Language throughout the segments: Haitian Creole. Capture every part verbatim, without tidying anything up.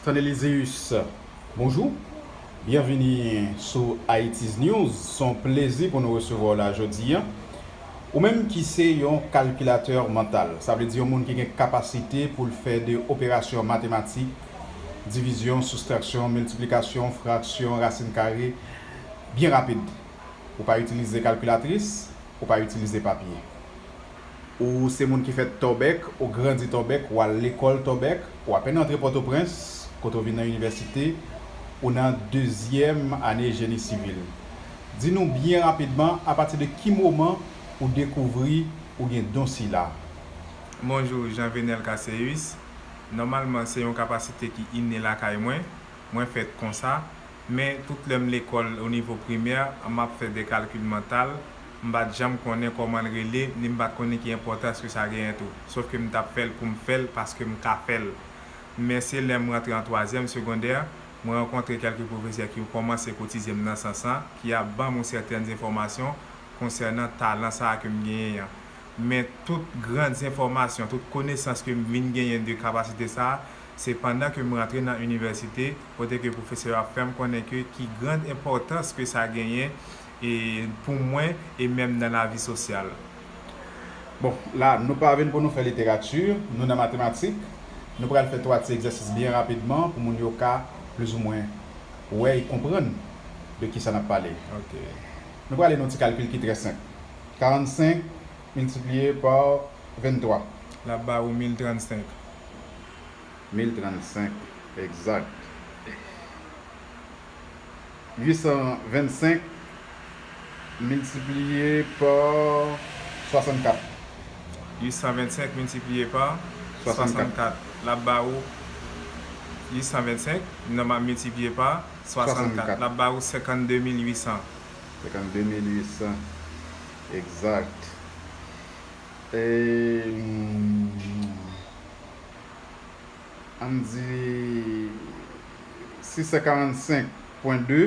Stan Elizeus, bonjou. Byenvini sou Haiti's News. Se yon plezi pou nou resevwa w la jodi a. Ou menm ki se yon kalkilatè mantal, sa vle di yon moun ki gen kapasite pou l fè de operasyon matematik, divizyon, soustraksyon, miltiplikasyon, fraksyon, rasin kare, byen rapid. Ou pa itilize kalkilatris, ou pa itilize papye. Ou se moun ki fèt Tòbèk, ou grandi Tòbèk, ou al lekòl Tòbèk, ou apèn antre Pòtoprens, kote w vin nan inivèsite, ou nan dezyèm ane jeni sivil. Di nou byen rapidman, apati de ki moman ou dekouvri ou gen don sila? Bonjou, Jean Venel Casséus. Nòmalman, se yon kapasite ki ine lakay mwen. Mwen fèt konsa. Men tout lè m lekòl o nivo primè, m ap fè de kalkil mantal, m pa t janm konnen kòman l rele, ni m pa t konnen ki enpòtans ke sa genyen tou. Sòf ke m t ap fè l pou m fè l paske m ka fè l. Men se lè m rantre an twazyèm segondè, mwen rankontre kèlke pwofesè ki kòmanse koutize m nan sans lan, ki ap ban m yon sètèn enfòmasyon konsènan talan sa a ke m genyen an. Men tout grann enfòmasyon, tout konesans ke m vin genyen de kapasite sa a, se pandan ke m rantre nan inivèsite, kote ke pwofesè yo ap fè m konnen ke ki grann enpòtans ke sa genyen, e, pou mwen, e menm nan lavi sosyal. Bon, la, nou pa vin pou nou fè literati, nou nan matematik. Nou pral fè twa ti egzèsis byen rapidman pou moun yo ka plizoumwen wè e konprann de kisa n ap pale. Ok. Nou prale nan yon ti kalkil ki trè senp. Karannsenk miltipliye pa venntwa. L ap ba ou mil trannsenk. Mil trannsenk, egzak. Uit san vennsenk miltipliye pa swasannkat. Uit san vennsenk miltipliye pa swasannkat. Swasannkat. L ap ba ou uit san vennsenk, nòmal miltipliye pa swasannkat. Swasannkat. L ap ba ou senkannde mil uit san. Senkannde mil uit san. Egzak. E, hmm, ann di sis san karannsenk pwen de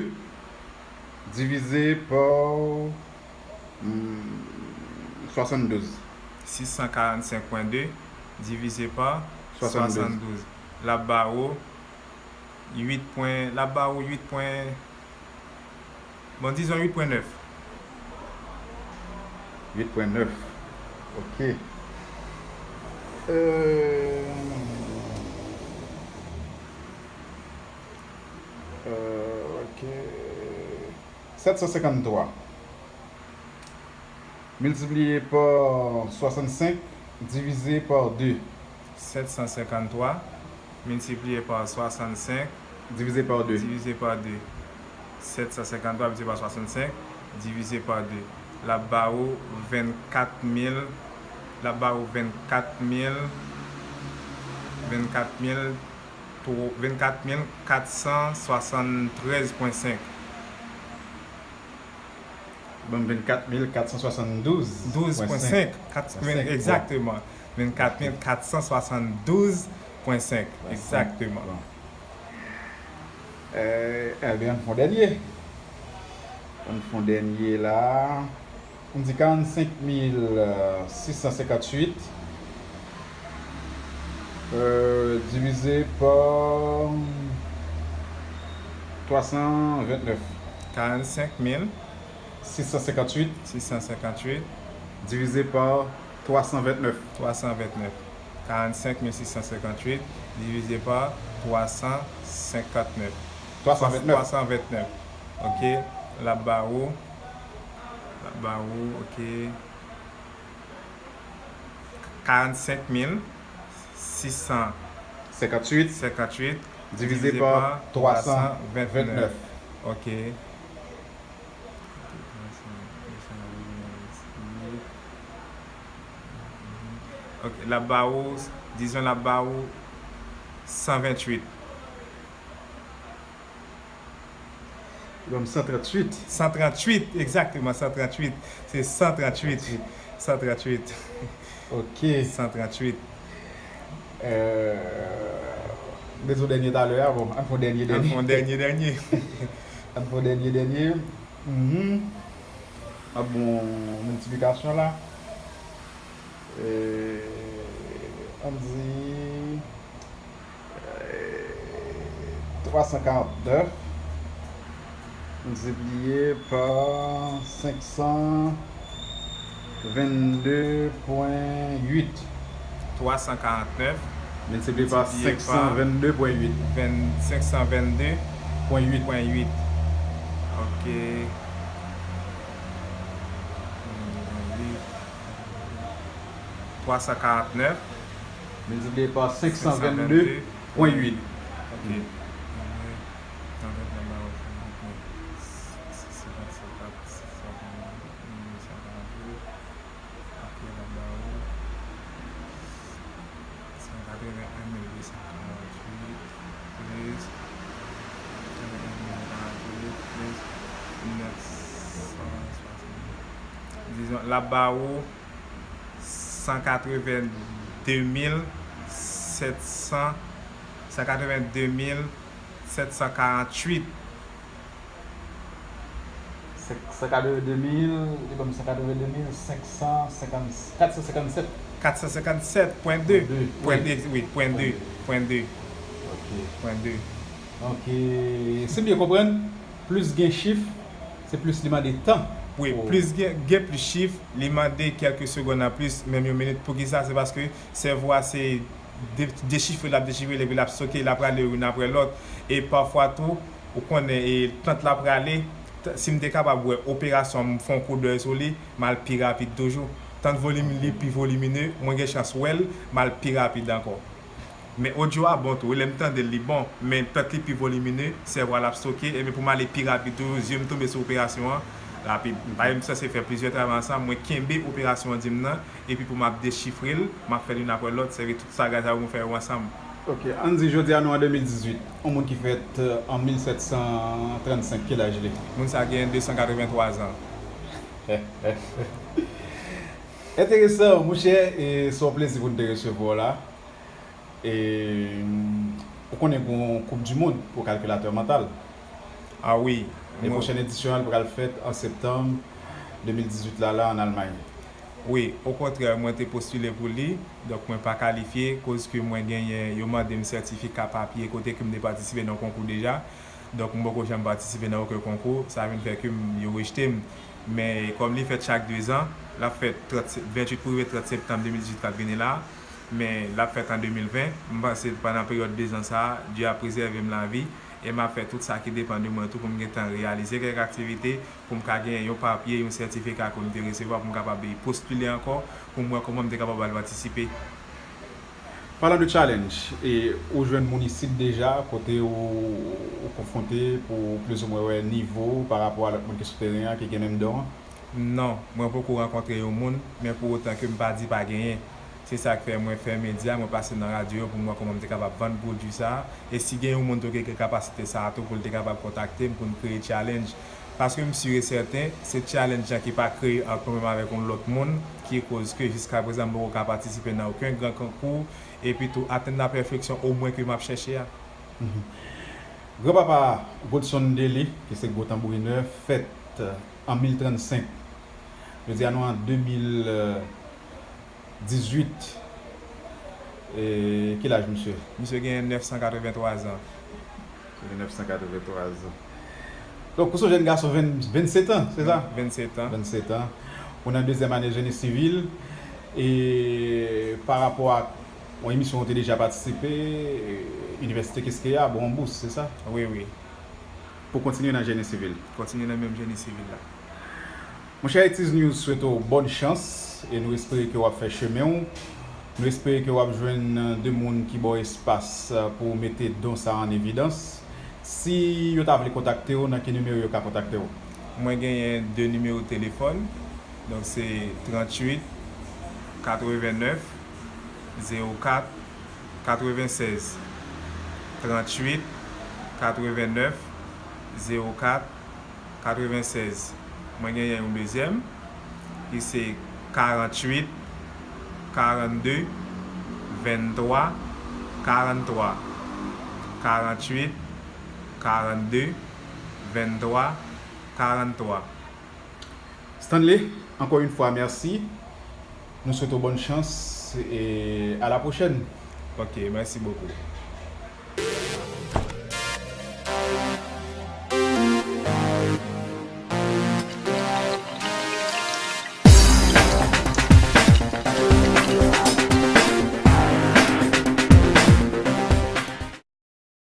divize pa, hmm, swasanndouz. Sis san karannsenk pwen de divize pa swasanndouz. Swasanndouz. L ap ba ou uit pwen, l ap ba ou uit pwen, bon, dizon uit pwen nèf. Uit pwen nèf. Ok. Euh, euh, ok. Sèt san senkanntwa miltipliye pa swasannsenk divize pa de. Sèt san senkanntwa miltipliye pa swasannsenk divize pa de. Divize pa de. Sèt san senkanntwa divize pa swasannsenk divize pa de. L ap ba ou vennkat mil, l ap ba ou vennkat mil, vennkat mil, vennkat mil kat san swasanntrèz pwen senk. Bon, vennkat mil kat san swasanndouz pwen senk. Douz pwen senk. Kat, pwen senk, egzakteman. Vennkat mil kat san swasanndouz pwen senk, egzakteman. Bon. Euh, enben, ann fè yon dènye. Ann fè yon dènye la. Ann di karannsenk mil sis san senkantuit, euh, divize pa twa san ventnèf. Karannsenk mil sis san senkantuit. Sis san senkantuit. Divize pa twa san ventnèf. Twa san ventnèf. Karannsenk mil sis san senkantuit divize pa twa san senkantuit. Twa san ventnèf. Twa san ventnèf. Ok. L ap ba ou. L ap ba ou, ok. Karannsenk mil sis san senkantuit. Senkantuit. Divize pa twa san ventnèf. Ok. Ok, l ap ba ou, dizon l ap ba ou san venntuit. Li ban m san tranntuit. San tranntuit, egzakteman, san tranntuit. Se san tranntuit. San tranntuit. Ok. San tranntuit. Euh, m te di w dènye talè a, bon, ann fè yon dènye, dènye. Ann fè yon dènye, dènye. Ann fè yon dènye, dènye. Mhm. M ap bon miltiplikasyon la. Euh, ann di, euh, Twa san karant nèf miltipliye pa senk san venn de pwen uit. Twa san karant nèf miltipliye pa senk san venn de pwen uit. Senk san venn de pwen uit. Ok. Twa san karant nèf miltipliye pa senk san venn de pwen uit. Ok. Antre nan ba ou, senk san karant nèf miltipliye pa senk san venn de pwen uit. Apre l ap ba ou san katreven en mil de san karant uit plis katreven en mil karant uit plis nèf san swasannde. Dizon, l ap ba ou san katreven de mil sèt san, san katreven de mil sèt san karant uit. Senk san katreven de mil, li ban m san katreven de mil senk san senkant, kat san senkant sèt. Kat san senkant sèt pwen de. Pwen de, wi, pwen de, pwen de. Ok. Pwen de. Donk, si m byen konprann, plis gen chif, se plis li mande tan. Wi, plis gen, gen plis chif, li mande kèlke segonn anplis, menm yon minit. Poukisa? Se paske sèvo a se de-, dechifre l ap dechifre l, epi l ap stoke, l ap rale youn apre lòt. E pafwa tou, ou konnen, e, tan l ap rale, t-, si m te kapab wè operasyon an, m fè yon koudèy sou li, m al pi rapid toujou. Tan volim li pi volimine, mwen gen chans wè l, m al pi rapid ankò. Men odyo a bon tou, wi, lè m tande l, li bon, men tan li pi volimine, sèvo a l ap stoke, epi pou m ale pi rapid toujou, zye m tonbe sou operasyon an, rapid. Paske m sanse fè plizyè travay ansanm, mwen kenbe operasyon an di m nan, epi pou m ap dechifre l, m ap fè l youn apre lòt, sèvi tout saga sa yo, mwen fè yo ansanm. Ok, ann di jodi a nou an de mil dizuit, yon moun ki fèt, euh, an mil sèt san trannsenk, ki laj li? Moun sa gen de san katrevenntwa zan. Enteresan, monchè, e se yon plezi pou n te resevwa w la. E, ou konnen gen yon Coupe du Monde pou kalkilatè mantal. Ah wi. E pwochèn edisyon an pral fèt an septanm de mil dizuit la, la ann Almay. Wi, okontrè, mwen te postile pou li, donk mwen pa kalifye, koz ke mwen genyen, yo mande m sètifika papye kote ke m te patisipe nan konkou deja. Donk, m poko janm patisipe nan okenn konkou, sa vin fè ke m, yo rejte m. Men, kòm li fèt chak de zan, l ap fèt trant se-, venntuit pou rive trant septanm de mil dizuit k ap vini la, men l ap fèt an de mil ven. M panse pandan peryòd de zan sa a, Dye ap prezève m lavi, e m ap fè tout sa ki depann de mwen tou pou m gentan reyalize kèk aktivite, pou m ka genyen yon papye, yon sètifika ke m te resevwa pou m kapab postile ankò, pou m wè kòman m te kapab al patisipe. Palan de challenge, e ou jwenn moun isit deja, kote ou, ou konfwonte pou plizoumwen wè nivo w pa rapò a lòt moun ki sou teren an, ki gen menm don an? Non, mwen poko rankontre yon moun, men pou otan ke m pa di pa genyen. Se sa k fè mwen fè medya, mwen pase nan radyo yo pou m wè kòman m te kapab vann pwodui sa a. E si gen yon moun tou ki gen kapasite sa a tou pou l te kapab kontakte m pou n kreye challenge. Paske m si e sèten, se challenge an ki pa kreye ant mwen menm avèk yon lòt moun, ki koz ke jiskaprezan m poko ka patisipe nan okenn gran konkou, epi tou atenn lapèfeksyon omwen ke m ap chèche a. Mhm. Granpapa Godson Delly, ki se gwo tanbourinè, fèt, euh, an mil trannsenk. Jodi a nou an de mil dizuit. E ki laj misye? Misye gen nèf san katrevenntwa zan. Misye gen nèf san katrevenntwa zan. Donk, ou se yon jèn gason venn, vennsetan, se sa? Vennsetan. Vennsetan. Ou nan dezyèm ane jeni sivil. E pa rapò ak yon emisyon ou te deja patisipe, e, Inivèsite Quisqueya ba w yon bous, se sa? Wi, wi. Pou kontinye nan jeni sivil? Kontinye nan menm jeni sivil la. Monchè, Etiz News swete w bòn chans e nou espere ke w ap fè chemen w. Nou espere ke w ap jwenn de moun ki ba w espas pou w mete don sa a an evidans. Si yo ta vle kontakte w, nan ki nimewo yo ka kontakte w? Mwen genyen de nimewo telefòn. Donk, se tranntuit, katrevennèf, zewo kat, katrevensèz. Tranntuit, katrevennèf, zewo kat, katrevensèz. Mwen genyen yon dezyèm, ki se karanntuit, karannde, venntwa, karannwa. Karanntuit, karannde, venntwa, karannwa. Stanley, encore une fois, merci. Nou swete w bòn chans e à la prochaine. Ok, merci beaucoup.